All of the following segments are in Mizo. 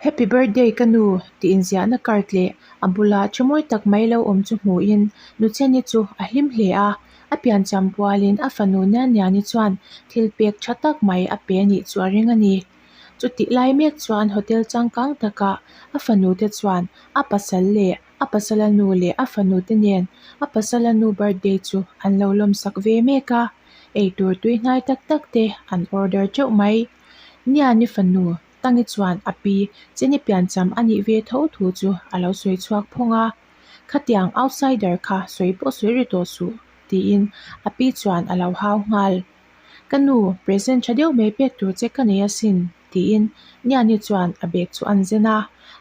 Happy birthday ka nu tih inziahna card leh a bula thu mawi tak mai lo awm chu hmuhin Nucheni chu a hlim hle a, a piancham pualin a fanu Nianiani chuan thil pek tha tak mai a pe anih chu a ring a ni. Chutih lai mek chuan hotel changkang takah a fanu te chuan a pasal leh a pasala nu leh a fanu te nen a pasala nu birthday chu an lo lawmsak ve mek a, eitur tuihnai tak tak te an order teuh mai. Niani fanu Tangi chuan a pi Chini piancham a nih ve tho thu chu a lo sawi chhuak phawng a, Khatiang outsider kha sawi pawh sawi ri tawh suh, tiin a pi chuan a lo hau nghal. Ka nu, present tha deuh mai pek tur che ka nei asin, tiin Niani chuan a bag chu an zen a,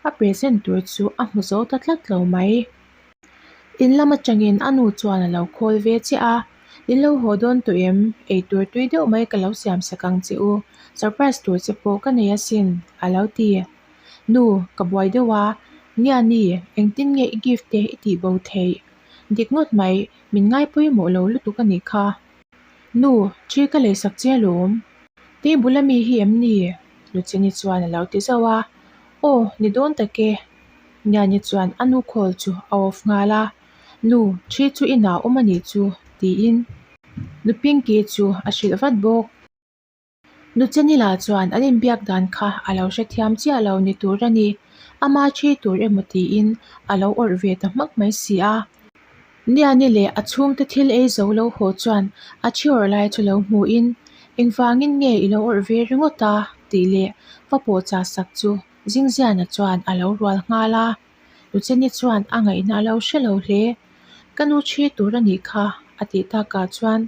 a present tur chu a hmu zo ta tlat lo mai. In lam atangin a nu chuan a lo khawl ve chiah a, In lo haw dawn tawh em? Eitur tui deuh mai ka lo siam sak ang che u, surprise tur che pawh ka nei asin, a lo ti. Nu, ka buai deuh a, Niani, engtin nge i gift te i tih bo theih? Dik ngawt mai, min ngai pawimawh lo lutuk a nih kha. Nu, thi ka lei sak che alawm. Table ami hi em ni? Luchini chuan a lo ti zauh a. Aw, ni dawn tak e. Niani chuan a nu call chu a off nghal a. Nu, thi chu inah awm a nih chu, tiin Nu Pinky chu a hrilh vat bawk. Nuchenila chuan an inbiak dan kha a lo hrethiam chiah lo ni tur a ni. Ama thi tur emaw tiin a lo awrh ve ta hmak mai si a. Niani leh a chhungte thil ei zo lo haw chuan a thi awrh lai chu lo hmuhin, Engvangin nge i lo awrh ve ringawt a? tih leh va pawhchah sak chu Zingziana chuan a lo rual nghal a. Lucheni chuan a ngaihna a lo hre lo hle. Ka nu thi tur a nih kha, a tih takah chuan,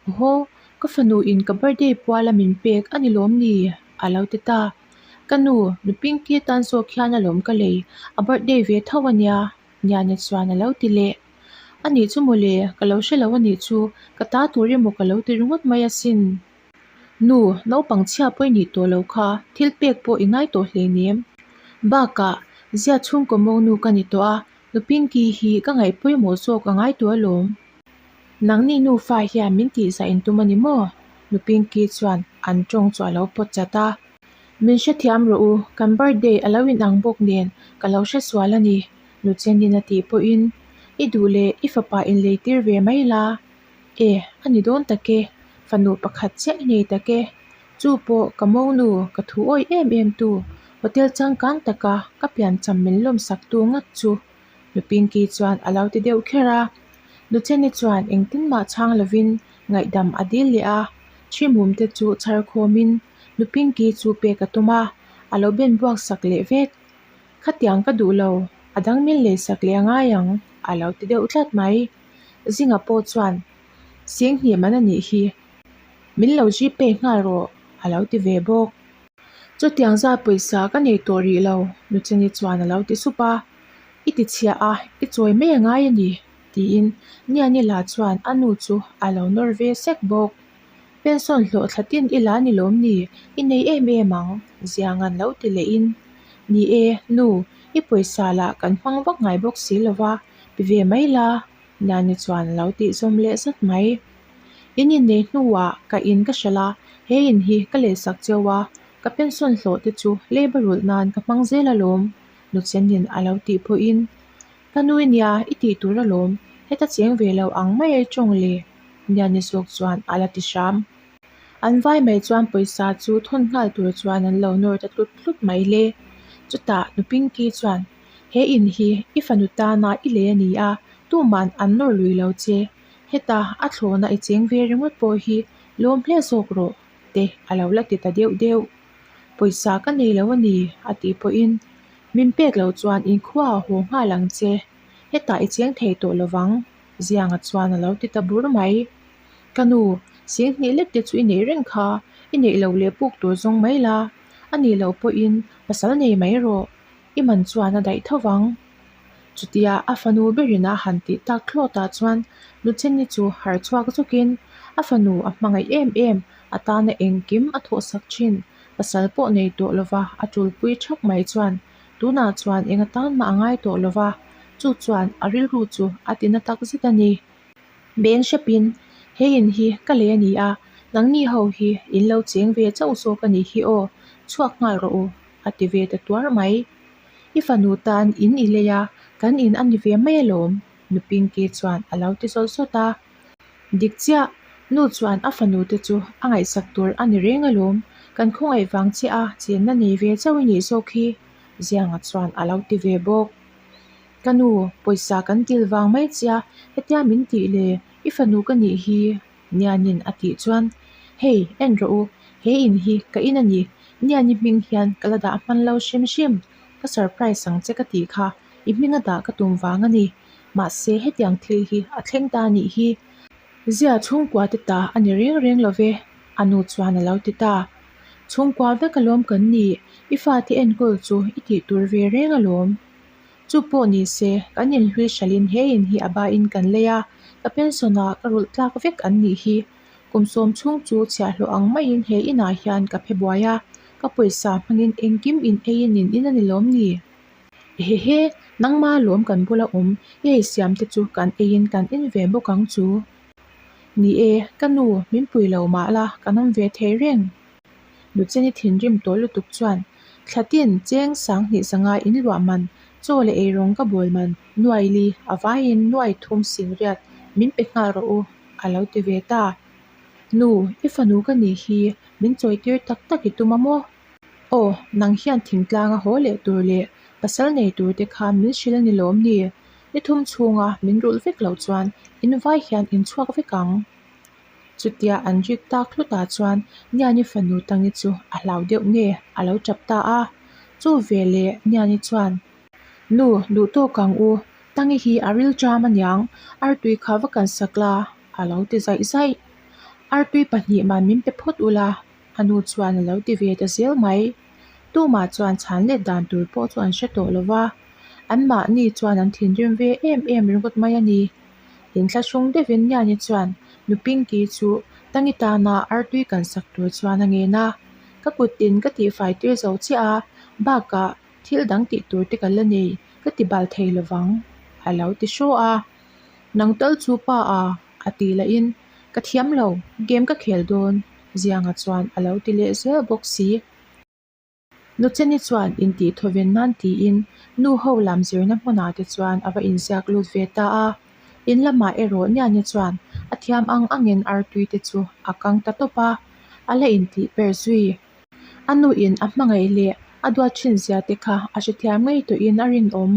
Awhaw, ka fanu in ka birthday puala min pek a ni lawm ni? a lo ti ta. Ka nu, nu Pinky tan zawk hian alawm ka lei, a birthday ve tho a nia, Niana chuan a lo ti leh. A nih chu mawle, ka lo hre lo a nih chu, ka ta tur emaw ka lo ti ringawt mai asin. Nu, naupang chhia pawh i nih tawh lo kha, thil pek pawh i ngai tawh hleinem. Bakah, zia chhungkaw mawngnu ka ni tawh a, nu Pinky hi ka ngaih pawimawh zawk a ngai tawh alawm. Nangni nufa hian min tihzah in tum a ni maw? Nu Pinky chuan an tawng chu a lo pawt chat a. Min hrethiam rawh u, kan birthday a lo inang bawk nen ka lo hre sual a ni, Nu Chenin a tih pawhin, I duh leh i fapa inleitir ve mai la, E, a ni dawn tak e, fanu pakhat chiah i nei tak e. Chu pawh ka monu, ka thu awih em em tu, hotel changkang taka ka piancham min lawmsak tu ngat chu, Nu Pinky chuan a lo ti deuh kher a. Nucheni chuan engtin mah chhang lovin ngaihdam a dil leh a, thi mum te chu chhar khawmin Nu Pinky chu pek a tum a, a lo ben buak sak leh vek. Khatiang ka duh lo, a dang min lei sak leh a ngai ang, a lo ti deuh tlat mai. Zinga pawh chuan, Sing hnih man a nih hi, min lo Gpay nghal rawh, a lo ti ve bawk. Chutiang zat pawisa ka nei tawh rih lo, Nucheni chuan a lo ti sup a. I ti chhiah a, i chawi mai a ngai a ni, tiin Nianila chuan a nu chu a lo nawr ve sek bawk. Pension hlawh thla tin i la ni lawm ni, i nei em em ang, Zianga'n lo ti lehin. Ni e, nu, i pawisa lah kan hmang vak ngai bawk si lo va, Ti ve mai la, Nani chuan a lo tih zawm leh zat mai. In innei hnuah ka in ka hralh a, he in hi ka lehsak cheu a, ka pension hlawh te chu labour rulh nan ka hmang zel alawm, Nuchenin a lo tih pawhin, Ka nui nia, i tih tur alawm, heta cheng ve lo ang mai ai tawng le, Niani zawk chuan a la ti hram. An vai mai chuan pawisa chu thawn nghal tur chuan an lo nawr ta tlut tlut mai le. Chutah Nu Pinky chuan, He in hi i fanu tana i lei a ni a, tuman an nawr lui lo che. Heta a thlawhna i cheng ve ringawt pawh hi lawm hle zawk rawh, te a lo la ti ta deuh deuh. Pawisa ka nei lo a ni, a tih pawhin, Min pek loh chuan inkhua a haw nghal ang che. Hetah i cheng thei tawh lo vang, Zianga chuan a lo ti ta bur mai. Ka nu, sing hnih lek te chu i neih reng kha, i neih loh leh puk tur zawng mai la, a nih loh pawhin pasal nei mai rawh. I man chuan a daih tho vang. Chutia a fanu berin a han tih tak thlawtah chuan Lucheni chu harh chhuak zawkin a fanu a hmangaih em em, a tana engkim a thawhsak thin. Pasal pawh nei tawh lova a tulpui thak mai chuan tunah chuan eng atan mah a ngai tawh lova, chu chuan a rilru chu a tina tak zet a ni. Beng hrepin, He in hi ka lei a ni a, nangni ho hi in lo cheng ve chauh zawk a nih hi aw, chhuak nghal rawh u. A ti ve ta tuar mai. I fanu tan in i lei a, kan in a ni ve mai alawm, Nu Pinky chuan a lo ti zawt zawt a. Dik chiah, nu chuan a fanu te chu a ngaihsak tur a ni reng alawm, kan khawngaih vang chiah a chenna nei ve chauh i nih zawk hi, Zianga chuan a lo ti ve bawk. Ka nu, pawisa kan dil vang mai chia, hetia min tih le, i fanu ka nih hi, Nianin a tih chuan, Hei, en rawh u, he in hi ka in a ni, Niani hming hian ka la dah hman lo hrim hrim, ka surprise ang che ka tih kha, i hminga dah ka tum vang a ni. Mahse, hetiang thil hi a thleng ta anih hi. Zia chhungkua te ta a ni reng reng lo ve, a nu chuan a lo ti ta. Chhungkua vek alawm kan ni, i fate enkawl chu i tih tur ve reng alawm. Chu pawh ni se, kan inhlui hralhin he in hi a bain kan lei a, ka pension ah ka rulh tlak vek an nih hi. Kum sawm chhung chu chhiahhlawh ang maiin he inah hian ka phe buai a, ka pawisa hmangin engkim in eiin in in a ni lawm ni? Ehehe, nangma lawm kan bula awm, i ei siam te chu kan eiin kan in ve bawk ang chu. Ni e, ka nu, min pui lo mah la, kan awm ve thei reng. Nucheni thinrim tawh lutuk chuan Thlatin cheng sanghnih zanga in luah man, chaw leh eirawng ka bawl man, nuai li, a vaiin nuai thum singriat min pe nghal rawh u, a lo ti ve ta. Nu, i fanu ka nih hi, min chawitir tak tak i tum a maw? Aw, nang hian thingtlanga haw leh tur leh pasal nei tur te kha min hrilh a ni lawm ni? Ni thum chhunga min rulh vek loh chuan in vai hian in chhuak vek ang. Chutia an rik tak hlutah chuan Niani fanu Tangi chu a hlau deuh nge a lo tap ta a. Chu ve leh Niani chuan, Nu, duh tawk ang u, Tangi hi a ril ṭam aniang, artui kha va kan sak la, a lo ti zaih zaih. Artui pahnih man min pe phawt ula, a nu chuan a lo ti ve ta zel mai. Tumah chuan chhan let dan tur pawh chu an hre tawh lo va, anmahni chuan an thinrim ve em em ringawt mai a ni. Inthlahrung deuhin Niani chuan Nu Pinky chu Tangi tana artui kan sak tur chuan a ngen a, Ka kutin ka tihfai tir zo chiah a, bakah thil dang tih tur te ka la nei, ka ti bal thei lovang, a lo ti hraw a. Nang tal chu pa a, a tih lahin, Ka thiam lo, game ka khel dawn, Zianga chuan a lo ti leh zel bawk si. Nucheni chuan intih thawven nan tiin nu ho lam zirna hmunah te chuan a va inziak lut ve ta a. In lamah erawh Niani chuan a thiam ang angin artui te chu a kang ta tawp a, a la intih per zui. A nuin a hmangaih leh a duat thin zia te kha a hrethiam ngei tawhin a rinawm.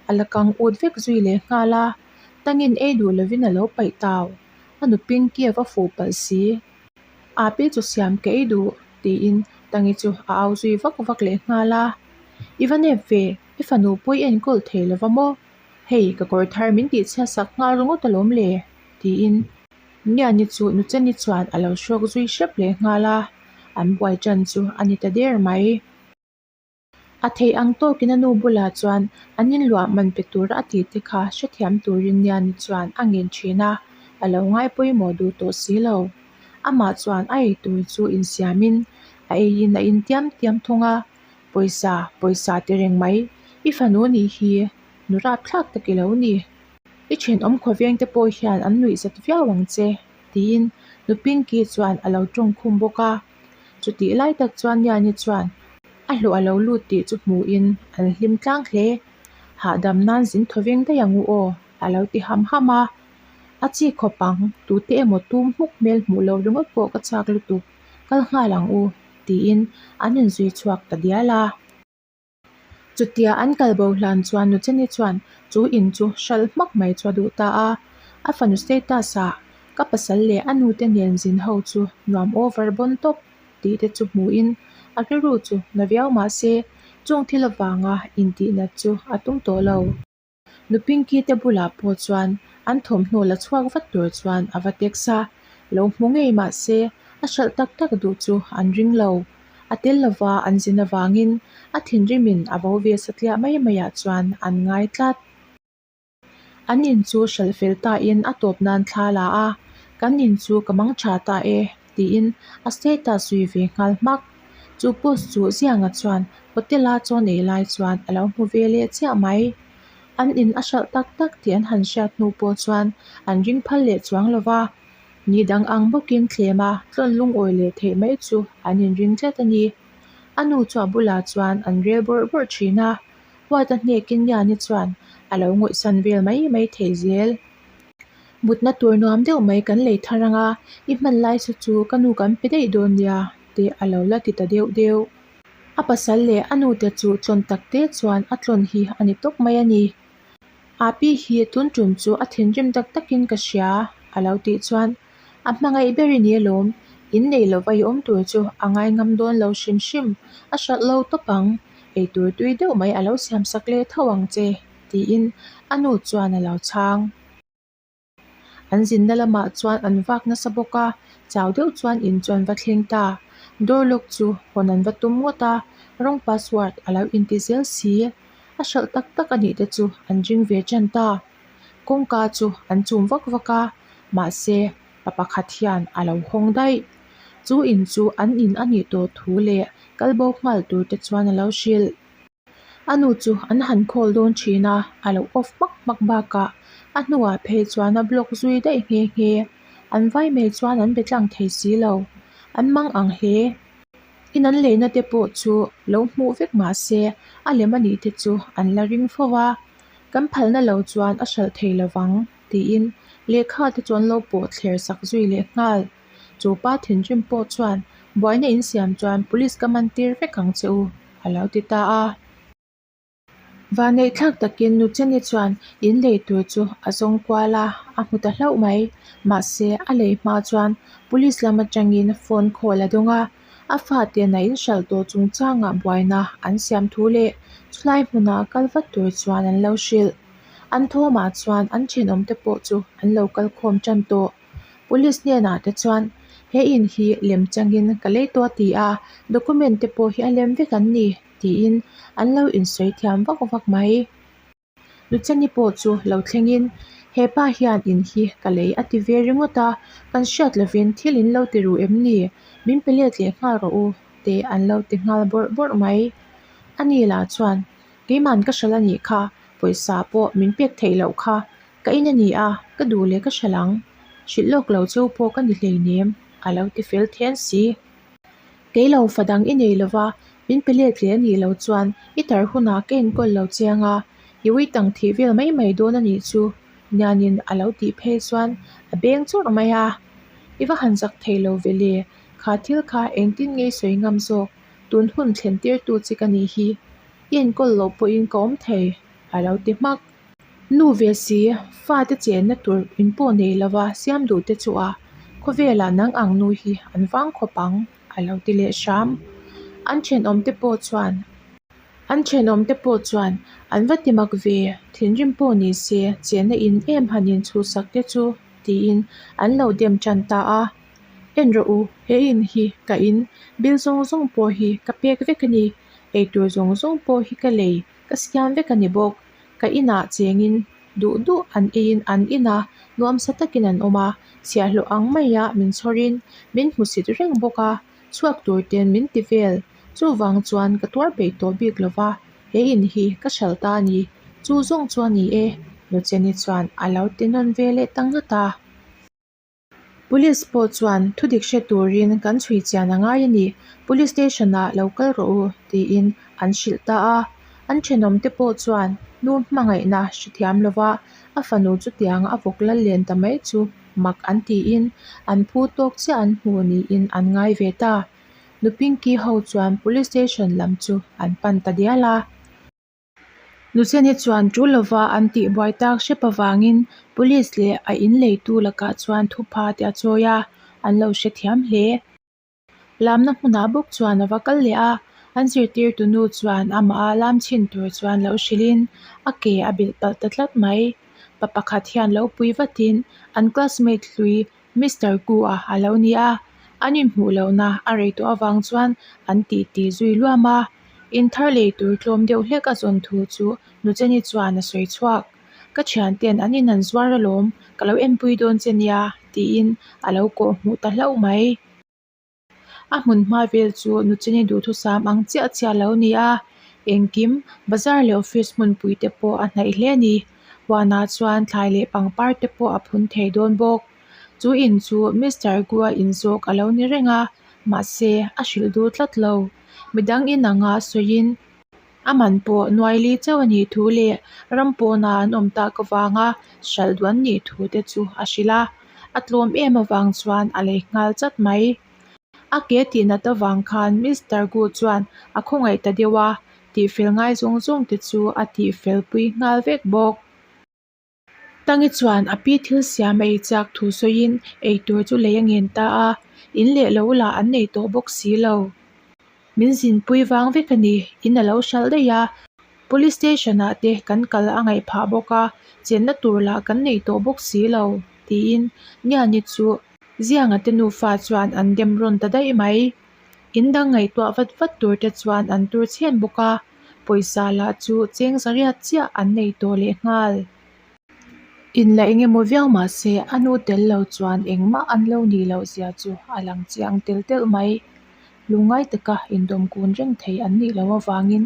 A la kang ut vek zui leh nghal a, tangin ei duh lovin a lo paih tau. A nu Pinky a va fuh palh si. Api chu siam ka ei duh tiin Tangi chu a au zui vak vak leh nghal a. I va nep ve, i fanu pawh i enkawl thei lo va maw? Hei ka kawr thar min tih chhiat sak nghal ringawt alawm le tiin Niani chu Nucheni chuan a lo hrawk zui hrep leh nghal a, an buai tan chu a ni ta der mai. A theih ang tawkin a nu bulah chuan an inluah man pe tura a tih te kha hrethiam turin Niani chuan a ngen thin a, a lo ngai pawimawh duh tawh si lo. Amah chuan a eitur chu insiamin a eiin a intiam tiam thung a, Pawisa, pawisa ti reng mai, i fanu nih hi nu rapthlak tak i lo ni. I thenawm khawveng te pawh hian an nuih zat viau ang che, tiin nu Pinky chuan a lo tawngkhum bawk a. Chutih lai tak chuan Niani chuan a hlawh a lo lut tih chu hmuhin an hlim tlang hle. Hahdam nan zin thaw veng daih ang u aw, a lo ti ham ham a. A chi khawp ang, tute emaw tum hmuk hmel hmuh lo ringawt pawh ka chak lutuk, kal nghal ang u, tiin an inzui chhuak ta dial a. Chutia an kal bo hlan chuan Nucheni chuan chu in chu hralh hmak mai chu a duh ta a. A fanu status ah ka pasal leh a nute nen zin ho chu nuam over bawn tawp tih te chu hmuhin a rilru chu na viau mah se chung thil avanga intihnat chu a tum tawh lo. Nu Pinky te bulah pawh chuan an thawmhnaw la chhuak vat tur chuan a va text a, lo hmu ngei mah se a hralh tak tak duh chu an ring lo. A tel lova an zin avangin a thinrimin a vo ve satliah mai maiah chuan an ngai tlat. An in chu hralh fel tain a tawp nan thla la a, Kan in chu ka mang tha ta e tiin a status zui ve nghal hmak. Chu post chu Zianga chuan hotel-a chawn ei lai chuan a lo hmu ve leh chiah mai. An in a hralh tak tak tih an han hriat hnu pawh chuan an ring phal leh chuang lo va. Ni dang ang bawkin thlem a tlawn lungawi leh theih mai chu an inring tlat a ni. A nu chu a bulah chuan an rel bawrh bawrh thin a, huat a hnekin Niani chuan a lo ngawihsan vel mai mai thei zel. Mutna tur nuam deuh mai kan lei thar ang a, i hman lai saw chu ka nu kan pe daih dawn nia te a lo la ti ta deuh deuh. A pasal leh a nute chu tlawn tak te chuan a tlawn hi a ni tawp mai a ni. Api hi tun tum chu a thinrim tak takin ka hria a lo tih chuan a hmangaih ber i ni alawm, in nei lova i awm tur chu a ngai ngam dawn lo hrim hrim, a hralh lo tawp ang, eitur tui deuh mai a lo siam sak leh tho ang che tiin a nu chuan a lo chhang. An zinna lamah chuan an vak nasa bawk a, chau deuh chuan in chu an va thleng ta. Door lock chu hawn an va tum ngawt a, rawng password a lo inti zel si. A hralh tak tak a nih te chu an ring ve tan ta. Kawngka chu an chum vak vak a, mahse pa pakhat hian a lo hawng daih. Chu in chu an in a nih tawh thu leh kalbo nghal tur te chuan a lo hrilh. A nu chu an han call dawn thin a, a lo off hmak hmak bakah a hnuah phei chuan a block zui daih nghe nghe. An vai mai chuan an be tlang thei si lo. An mang ang hle. In an leina te pawh chu lo hmuh vek mah se a lem a nih te chu an la ring fo a, kan phalna lo chuan a hralh thei lo vang tiin lehkha te chu an lo pawh thler sak zui leh nghal. Chu pa thinrim pawh chuan buaina insiam chuan police ka man tir vek ang che u a lo ti ta a. Vaneihthlak takin Nucheni chuan in lei tur chu a zawng kual a, a hmu ta hlauh mai. Mahse, a lei hma chuan police lam atangin phone call a dawng a, a faten a inhralh tawh chungchangah buaina an siam thu leh chulai hmuna kal vat tur chuan an lo hrilh. An thawmah chuan an thenawmte pawh chu an lo kal khawm tan tawh. Police hnenah te chuan he in hi lem changin ka lei tawh a ti a, document te pawh hi a lem vek an ni tiin an lo insawi thiam vak vak mai. Luchani pawh chu lo thlengin he pa hian in hi ka lei a ti ve ringawt a, kan hriat lovin thil in lo ti ru em ni? Min pe let leh nghal rawh u te an lo ti nghal bawrh bawrh mai. Ani lah chuan Keiman ka hralh a nih kha, pawisa pawh min pek theih loh kha, ka in a ni a, ka duh leh ka hralh ang. Hrilh lawk lo cheu pawh ka ni hleinem, a lo ti fel then si. Kei lo fa dang i nei lova, min pe let leh a nih loh chuan i tar hunah ka enkawl lo chiang a, i uitang thih vel mai mai dawn a nih chu, Nianin a lo tih phei chuan a beng chawrh mai a. I va han zak thei lo ve le, kha thil kha engtin nge i sawi ngam zawk? Tun hun thlen tirtu chi ka nih hi, i enkawl loh pawhin ka awm thei, a lo ti hmak. Nu ve si, fate chenna tur in pawh nei lova siam duh te chu a, khawvelah nang ang nu hi an vang khawp ang, a lo ti leh hram. An thenawm te pawh chuan An thenawm te pawh chuan an va ti mak ve, thinrim pawh ni se chenna in em han inchhuhsak te chu, tiin an lo dem tan ta a. En rawh u, he in hi ka in, bill zawng zawng pawh hi ka pek vek a ni, eitur zawng zawng pawh hi ka lei, ka siam vek a ni bawk. Ka inah chengin duh duh an eiin an in a, nuamsa takin an awm a, chhiahhlawh ang maia min chhawrin min hmusit reng bawk a, chhuak tur ten min ti vel. Chuvang chuan ka tuar peih tawh bik lo va, he in hi ka hralh ta a ni. Chu zawng chu a ni e, Nucheni chuan a lo ti nawn ve leh ta nghat a. Police pawh chuan thudik hre turin kan chhui chian a ngai a ni, Police station ah lo kal rawh u tiin an hrilh ta a. An thenawm te pawh chuan nu hmangaihna hrethiam lova a fanu chutiang a vawk lal len ta mai chu mak an tiin an phu tawk chiah an hmu niin an ngai ve ta. Nu Pinky ho chuan Police station lam chu an pan ta dial a. Nucheni chuan tul lova an tihbuai tak hrep avangin police leh a in leitu lakah chuan thupha te a chawi a, an lo hrethiam hle. Lamna hmunah bawk chuan a va kal leh a, an zirtirtu nu chuan amah a lam chhin tur chuan lo hrilhin a ke a bilh palh ta tlat mai. Pa pakhat hian lo pui vatin an classmate hlui Mister Ku-a a lo ni a, an inhmuh lohna a rei tawh avang chuan an titi zui luam a. In thar lei tur tlawm deuh hlek a zawn thu chu Nucheni chuan a sawi chhuak. Ka thianten an in an zuar alawm, ka lo enpui dawn che nia, tiin a lo kawh hmuh ta hlauh mai. A hmun hma vel chu Nucheni duhthusam ang chiah chiah a lo ni a, engkim bazar leh office hmunpui te pawh a hnaih hle a ni. Huanah chuan thlai leh pangpar te pawh a phun thei dawn bawk. Chu in chu Mister Gua in zawk a lo ni reng a. Mahse, a hrilh duh tlat lo. Midang in anga sawiin a man pawh nuai li chauh a nih thu leh ram pawna an awm tak avanga hralh duh an nih thu te chu a hrilh a. A tlawm em avang chuan a lei nghal chat mai. A ke tih nat avang khan Mister Gu chuan a khawngaih ta deuh a, tihfel ngai zawng zawng te chu a tihfel pui nghal vek bawk. Tangi chuan a pi thil siam a ei chak thu sawiin eitur chu lei a ngen ta a, in leh lo lah an nei tawh bawk si lo. Min zinpui vang vek a ni, in a lo hralh daih a, Police station ah te kan kal a ngaih phah bawk a, chenna tur lah kan nei tawh bawk si lo, tiin Niani chu Zianga te nufa chuan an dem rawn ta daih mai. In dang ngaihtuah vat vat tur te chuan an tur chhen bawk a, pawisa lah chu cheng zariat chiah an nei tawh lehnghal. In la eng emaw viau mah se a nu tel lo chuan engmah an lo nih loh zia chu a lang chiang tel telh mai. Lungngai taka indawm kun reng thei an nih loh avangin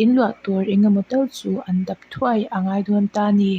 inluah tur eng emaw tal chu an dap thuai a ngai dawn ta a ni.